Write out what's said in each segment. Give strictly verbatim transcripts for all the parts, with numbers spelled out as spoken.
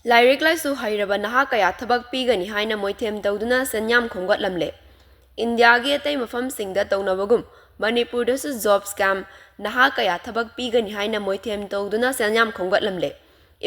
ꯂꯥꯏꯔꯤꯛ ꯂꯥꯏꯁꯨ ꯍꯩꯔꯕ ꯅꯍꯥ ꯀꯌꯥ ꯊꯕꯛ ꯄꯤꯒꯅꯤ ꯍꯥꯏꯅ ꯃꯣꯏꯊꯦꯝ ꯇꯧꯗꯨꯅ ꯁꯦꯟꯌꯥꯝ ꯈꯣꯝꯒꯠꯂꯝꯂꯦ꯫ ꯏꯟꯗꯤꯌꯥꯒꯤ ꯑꯇꯩ ꯃꯐꯝꯁꯤꯡꯗ ꯇꯧꯅꯕꯒꯨꯝ ꯃꯅꯤꯄꯨꯔꯗꯁꯨ job scam, ꯅꯍꯥ ꯀꯌꯥ ꯊꯕꯛ ꯄꯤꯒꯅꯤ ꯍꯥꯏꯅ ꯃꯣꯏꯊꯦꯝ ꯇꯧꯗꯨꯅ ꯁꯦꯟꯌꯥꯝ ꯈꯣꯝꯒꯠꯂꯝꯂꯦ꯫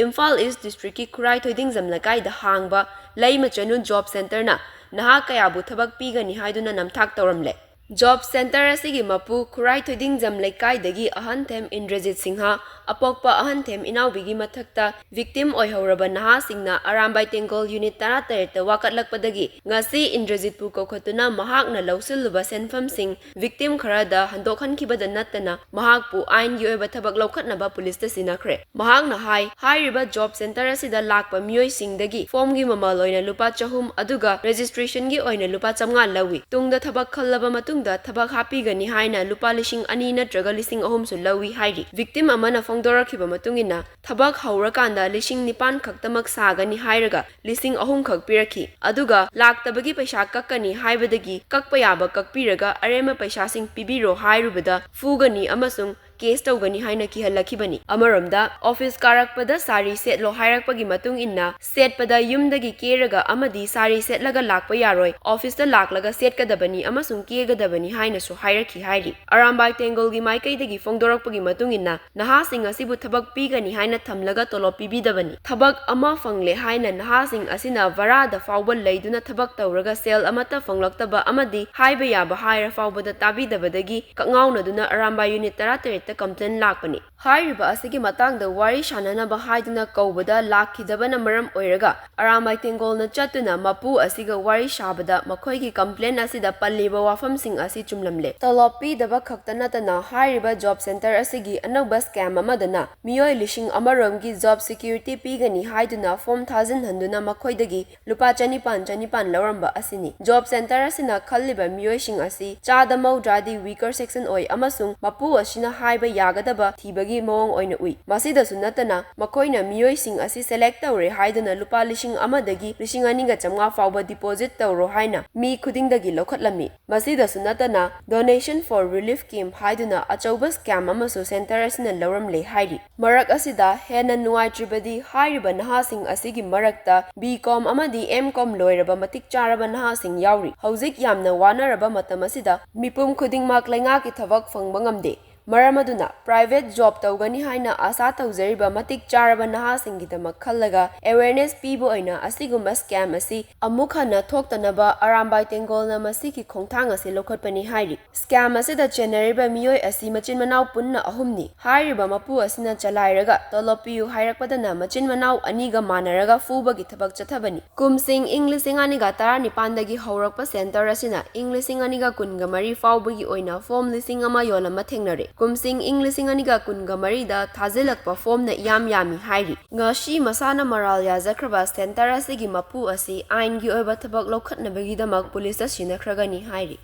ꯏꯝꯐꯥꯜ ꯏꯁ ꯗꯤꯁꯇ꯭ꯔꯤꯛꯀꯤ ꯈꯨꯔꯥꯏ ꯊꯣꯏꯗꯤꯡꯖꯝ ꯂꯩꯀꯥꯏꯗ ꯍꯥꯡꯕ ꯂꯩꯃ ꯆꯅꯨ job centreꯅ ꯅꯍꯥ ꯀꯌꯥꯕꯨ ꯊꯕꯛ ꯄꯤꯒꯅꯤ ꯍꯥꯏꯗꯨꯅ ꯅꯝꯊꯥꯛ ꯇꯧꯔꯝꯂꯦ꯫ Job centre ꯑꯁꯤꯒꯤ ꯃꯄꯨ ꯈꯨꯔꯥꯏ ꯊꯣꯏꯗꯤꯡꯖꯝ ꯂꯩꯀꯥꯏꯗꯒꯤ ꯑꯍꯟꯊꯦꯝ ꯏꯟꯗ꯭ꯔꯖꯤꯠ ꯁꯤꯡꯍ, ꯑꯄꯣꯛꯄ ꯑꯍꯟꯊꯦꯝ ꯏꯅꯥꯎꯕꯤꯒꯤ ꯃꯊꯛꯇ victim ꯑꯣꯏꯍꯧꯔꯕ ꯅꯍꯥꯁꯤꯡꯅ ꯑꯔꯥꯝꯕꯥꯏ ꯇꯦꯡꯒꯣꯜ unit ꯇꯔꯥꯇꯔꯦꯠꯇ ꯋꯥꯀꯠꯂꯛꯄꯗꯒꯤ ꯉꯁꯤ ꯏꯟꯗ꯭ꯔꯖꯤꯠꯄꯨ ꯀꯧꯈꯠꯇꯨꯅ ꯃꯍꯥꯛꯅ ꯂꯧꯁꯤꯜꯂꯨꯕ ꯁꯦꯟꯐꯝꯁꯤꯡ victim ꯈꯔꯗ ꯍꯟꯗꯣꯛꯍꯟꯈꯤꯕꯗ ꯅꯠꯇꯅ ꯃꯍꯥꯛꯄꯨ ꯑꯥꯏꯟꯒꯤ ꯑꯣꯏꯕ ꯊꯕꯛ ꯂꯧꯈꯠꯅꯕ ꯄꯨꯂꯤꯁꯇ ꯁꯤꯟꯅꯈ꯭ꯔꯦ꯫ ꯃꯍꯥꯛꯅ ꯍꯥꯏ, ꯍꯥꯏꯔꯤꯕ job centre ꯑꯁꯤꯗ ꯂꯥꯛꯄ ꯃꯤꯑꯣꯏꯁꯤꯡꯗꯒꯤ formꯒꯤ ꯃꯃꯜ ꯑꯣꯏꯅ ꯂꯨꯄꯥ ꯆꯍꯨꯝ ꯑꯗꯨꯒ registrationꯒꯤ ꯑꯣꯏꯅ ꯂꯨꯄꯥ ꯆꯥꯝꯃꯉꯥ ꯂꯧꯏ꯫ ꯇꯨꯡꯗ ꯊꯕꯛ ꯈꯜꯂꯕ ꯃꯇꯨꯡꯗ ꯊꯕꯛ ꯍꯥꯞꯄꯤꯒꯅꯤ ꯍꯥꯏꯅ ꯂꯨꯄꯥ ꯂꯤꯁꯤꯡ ꯑꯅꯤ ꯅꯠꯇ꯭ꯔꯒ ꯂꯤꯁꯤꯡ ꯑꯍꯨꯝꯁꯨ ꯂꯧꯏ ꯍꯥꯏꯔꯤ꯫ Victim ꯑꯃꯅ ꯐꯣꯡꯗꯣꯔꯛꯈꯤꯕ ꯃꯇꯨꯡ ꯏꯟꯅ, ꯊꯕꯛ ꯍꯧꯔꯀꯥꯟꯗ ꯂꯤꯁꯤꯡ ꯅꯤꯄꯥꯟ ꯈꯛꯇꯃꯛ ꯁꯥꯒꯅꯤ ꯍꯥꯏꯔꯒ ꯂꯤꯁꯤꯡ ꯑꯍꯨꯝ ꯈꯛ ꯄꯤꯔꯛꯈꯤ꯫ ꯑꯗꯨꯒ ꯂꯥꯛꯇꯕꯒꯤ ꯄꯩꯁꯥ ꯀꯛꯀꯅꯤ ꯍꯥꯏꯕꯗꯒꯤ ꯀꯛꯄ ꯌꯥꯕ ꯀꯛꯄꯤꯔꯒ ꯑꯔꯦꯝꯕ ꯄꯩꯁꯥꯁꯤꯡ ꯄꯤꯕꯤꯔꯣ ꯍꯥꯏꯔꯨꯕꯗ ꯐꯨꯒꯅꯤ ꯑꯃꯁꯨꯡ case ꯇꯧꯒꯅꯤ ꯍꯥꯏꯅ ꯀꯤꯍꯜꯂꯛꯈꯤꯕꯅꯤ꯫ ꯑꯃꯔꯣꯝꯗ, office ꯀꯥꯔꯛꯄꯗ ꯁꯥꯔꯤ ꯁꯦꯠꯂꯣ ꯍꯥꯏꯔꯛꯄꯒꯤ ꯃꯇꯨꯡ ꯏꯟꯅ ꯁꯦꯠꯄꯗ ꯌꯨꯝꯗꯒꯤ ꯀꯦꯔꯒ ꯑꯃꯗꯤ ꯁꯥꯔꯤ ꯁꯦꯠꯂꯒ ꯂꯥꯛꯄ ꯌꯥꯔꯣꯏ, officeꯇ ꯂꯥꯛꯂꯒ ꯁꯦꯠꯀꯗꯕꯅꯤ ꯑꯃꯁꯨꯡ ꯀꯦꯒꯗꯕꯅꯤ ꯍꯥꯏꯅꯁꯨ ꯍꯥꯏꯔꯛꯈꯤ ꯍꯥꯏꯔꯤ꯫ ꯑꯔꯥꯝꯕꯥꯏ ꯇꯦꯡꯒꯣꯜꯒꯤ ꯃꯥꯏꯀꯩꯗꯒꯤ ꯐꯣꯡꯗꯣꯔꯛꯄꯒꯤ ꯃꯇꯨꯡ ꯏꯟꯅ, ꯅꯍꯥꯁꯤꯡ ꯑꯁꯤꯕꯨ ꯊꯕꯛ ꯄꯤꯒꯅꯤ ꯍꯥꯏꯅ ꯊꯝꯂꯒ ꯇꯣꯂꯣꯞ ꯄꯤꯕꯤꯗꯕꯅꯤ꯫ ꯊꯕꯛ ꯑꯃ ꯐꯪꯂꯦ ꯍꯥꯏꯅ ꯅꯍꯥꯁꯤꯡ ꯑꯁꯤꯅ ꯚꯔꯥꯗ ꯐꯥꯎꯕ ꯂꯩꯗꯨꯅ ꯊꯕꯛ ꯇꯧꯔꯒ ꯁꯦꯜ ꯑꯃꯠꯇ ꯐꯪꯂꯛꯇꯕ ꯑꯃꯗꯤ ꯍꯥꯏꯕ ꯌꯥꯕ ꯍꯥꯏꯔ ꯐꯥꯎꯕꯗ ꯇꯥꯕꯤꯗꯕꯗꯒꯤ ꯀꯛꯉꯥꯎꯅꯗꯨꯅ ꯑꯔꯥꯝꯕꯥꯏ unit ꯇꯔꯥꯇꯔꯦꯠꯇ complain ꯂꯥꯛꯄꯅꯤ꯫ ꯍꯥꯏꯔꯤꯕ ꯑꯁꯤꯒꯤ ꯃꯇꯥꯡꯗ ꯋꯥꯔꯤ ꯁꯥꯟꯅꯅꯕ ꯍꯥꯏꯗꯨꯅ ꯀꯧꯕꯗ ꯂꯥꯛꯈꯤꯗꯕꯅ ꯃꯔꯝ ꯑꯣꯏꯔꯒ ꯑꯔꯥꯝꯕꯥꯏ ꯇꯦꯡꯒꯣꯜꯅ ꯆꯠꯇꯨꯅ ꯃꯄꯨ ꯑꯁꯤꯒ ꯋꯥꯔꯤ ꯁꯥꯕꯗ ꯃꯈꯣꯏꯒꯤ complain ꯑꯁꯤꯗ ꯄꯜꯂꯤꯕ ꯋꯥꯐꯝꯁꯤꯡ ꯑꯁꯤ ꯆꯨꯝꯂꯝꯂꯦ꯫ ꯇꯣꯂꯣꯞ ꯄꯤꯗꯕ ꯈꯛꯇ ꯅꯠꯇꯅ ꯍꯥꯏꯔꯤꯕ job centre ꯑꯁꯤꯒꯤ ꯑꯅꯧꯕ scam ꯑꯃꯗꯅ ꯃꯤꯑꯣꯏ ꯂꯤꯁꯤꯡ ꯑꯃꯔꯣꯝꯒꯤ job security ꯄꯤꯒꯅꯤ ꯍꯥꯏꯗꯨꯅ form ꯊꯥꯖꯤꯟꯍꯟꯗꯨꯅ ꯃꯈꯣꯏꯗꯒꯤ ꯂꯨꯄꯥ ꯆꯅꯤꯄꯥꯟ ꯆꯅꯤꯄꯥꯟ ꯂꯧꯔꯝꯕ ꯑꯁꯤꯅꯤ꯫ Job centre ꯑꯁꯤꯅ ꯈꯜꯂꯤꯕ ꯃꯤꯑꯣꯏꯁꯤꯡ ꯑꯁꯤ ꯆꯥꯗ ꯃꯧꯗ꯭ꯔꯥꯗꯤ weaker section ꯑꯣꯏ ꯑꯃꯁꯨꯡ ꯃꯄꯨ ꯑꯁꯤꯅ ꯍꯥꯏꯕ ꯌꯥꯒꯗꯕ ꯊꯤꯕꯒꯤ ꯃꯑꯣꯡ ꯑꯣꯏꯅ ꯎꯏ꯫ ꯃꯁꯤꯗꯁꯨ ꯅꯠꯇꯅ, ꯃꯈꯣꯏꯅ ꯃꯤꯑꯣꯏꯁꯤꯡ ꯑꯁꯤ select ꯇꯧꯔꯦ ꯍꯥꯏꯗꯨꯅ ꯂꯨꯄꯥ ꯂꯤꯁꯤꯡ ꯑꯃꯗꯒꯤ ꯂꯤꯁꯤꯡ ꯑꯅꯤꯒ ꯆꯥꯝꯃꯉꯥ ꯐꯥꯎꯕ deposit ꯇꯧꯔꯣ ꯍꯥꯏꯅ ꯃꯤ ꯈꯨꯗꯤꯡꯗꯒꯤ ꯂꯧꯈꯠꯂꯝꯃꯤ꯫ ꯃꯁꯤꯗꯁꯨ ꯅꯠꯇꯅ, Donation for Relief Camp ꯍꯥꯏꯗꯨꯅ ꯑꯆꯧꯕ scam ꯑꯃꯁꯨ center ꯑꯁꯤꯅ ꯂꯧꯔꯝꯂꯦ ꯍꯥꯏꯔꯤ꯫ ꯃꯔꯛ ꯑꯁꯤꯗ ꯍꯦꯟꯅ ꯅꯨꯡꯉꯥꯏꯇ꯭ꯔꯤꯕꯗꯤ, ꯍꯥꯏꯔꯤꯕ ꯅꯍꯥꯁꯤꯡ ꯑꯁꯤꯒꯤ ꯃꯔꯛꯇ B Com ꯑꯃꯗꯤ M Com ꯂꯣꯏꯔꯕ ꯃꯇꯤꯛ ꯆꯥꯔꯕ ꯅꯍꯥꯁꯤꯡ ꯌꯥꯎꯔꯤ꯫ ꯍꯧꯖꯤꯛ ꯌꯥꯝꯅ ꯋꯥꯅꯔꯕ ꯃꯇꯝ ꯑꯁꯤꯗ ꯃꯤꯄꯨꯝ ꯈꯨꯗꯤꯡꯃꯛ ꯂꯩꯉꯥꯛꯀꯤ ꯊꯕꯛ ꯐꯪꯕ ꯉꯝꯗꯦ꯫ ꯃꯔꯝ ꯑꯗꯨꯅ, private job ꯇꯧꯒꯅꯤ ꯍꯥꯏꯅ ꯑꯥꯁꯥ ꯇꯧꯖꯔꯤꯕ ꯃꯇꯤꯛ ꯆꯥꯔꯕ ꯅꯍꯥꯁꯤꯡꯒꯤꯗꯃꯛ ꯈꯜꯂꯒ awareness ꯄꯤꯕ ꯑꯣꯏꯅ ꯑꯁꯤꯒꯨꯝꯕ scam ꯑꯁꯤ ꯑꯃꯨꯛ ꯍꯟꯅ ꯊꯣꯛꯇꯅꯕ ꯑꯔꯥꯝꯕꯥꯏ ꯇꯦꯡꯒꯣꯜꯅ ꯃꯁꯤꯒꯤ ꯈꯣꯡꯊꯥꯡ ꯑꯁꯤ ꯂꯧꯈꯠꯄꯅꯤ ꯍꯥꯏꯔꯤ꯫ Scam ꯑꯁꯤꯗ ꯆꯦꯟꯅꯔꯤꯕ ꯃꯤꯑꯣꯏ ꯑꯁꯤ ꯃꯆꯤꯟ ꯃꯅꯥꯎ ꯄꯨꯟꯅ ꯑꯍꯨꯝꯅꯤ꯫ ꯍꯥꯏꯔꯤꯕ ꯃꯄꯨ ꯑꯁꯤꯅ ꯆꯂꯥꯏꯔꯒ ꯇꯣꯂꯣꯞ ꯄꯤꯌꯨ ꯍꯥꯏꯔꯛꯄꯗꯅ ꯃꯆꯤꯟ ꯃꯅꯥꯎ ꯑꯅꯤꯒ ꯃꯥꯟꯅꯔꯒ ꯐꯨꯕꯒꯤ ꯊꯕꯛ ꯆꯠꯊꯕꯅꯤ꯫ ꯀꯨꯝꯁꯤꯡ ꯏꯪ ꯂꯤꯁꯤꯡ ꯑꯅꯤꯒ ꯇꯔꯥꯅꯤꯄꯥꯟꯗꯒꯤ ꯍꯧꯔꯛꯄ center ꯑꯁꯤꯅ ꯏꯪ ꯂꯤꯁꯤꯡ ꯑꯅꯤꯒ ꯀꯨꯟꯒ ꯃꯔꯤ ꯐꯥꯎꯕꯒꯤ ꯑꯣꯏꯅ form ꯂꯤꯁꯤꯡ ꯑꯃ ꯌꯣꯜꯂꯝꯕ ꯊꯦꯡꯅꯔꯦ꯫ ꯀꯨꯝꯁꯤꯡ ꯏꯪ ꯂꯤꯁꯤꯡ ꯑꯅꯤꯒ ꯀꯨꯟꯒ ꯃꯔꯤꯗ ꯊꯥꯖꯤꯜꯂꯛꯄ formꯅ ꯏꯌꯥꯝ ꯌꯥꯝꯃꯤ ꯍꯥꯏꯔꯤ꯫ ꯉꯁꯤ ꯃꯁꯥꯅ ꯃꯔꯥꯜ ꯌꯥꯖꯈ꯭ꯔꯕ center ꯑꯁꯤꯒꯤ ꯃꯄꯨ ꯑꯁꯤ ꯑꯥꯏꯟꯒꯤ ꯑꯣꯏꯕ ꯊꯕꯛ ꯂꯧꯈꯠꯅꯕꯒꯤꯗꯃꯛ ꯄꯨꯂꯤꯁꯇ ꯁꯤꯟꯅꯈ꯭ꯔꯒꯅꯤ ꯍꯥꯏꯔꯤ꯫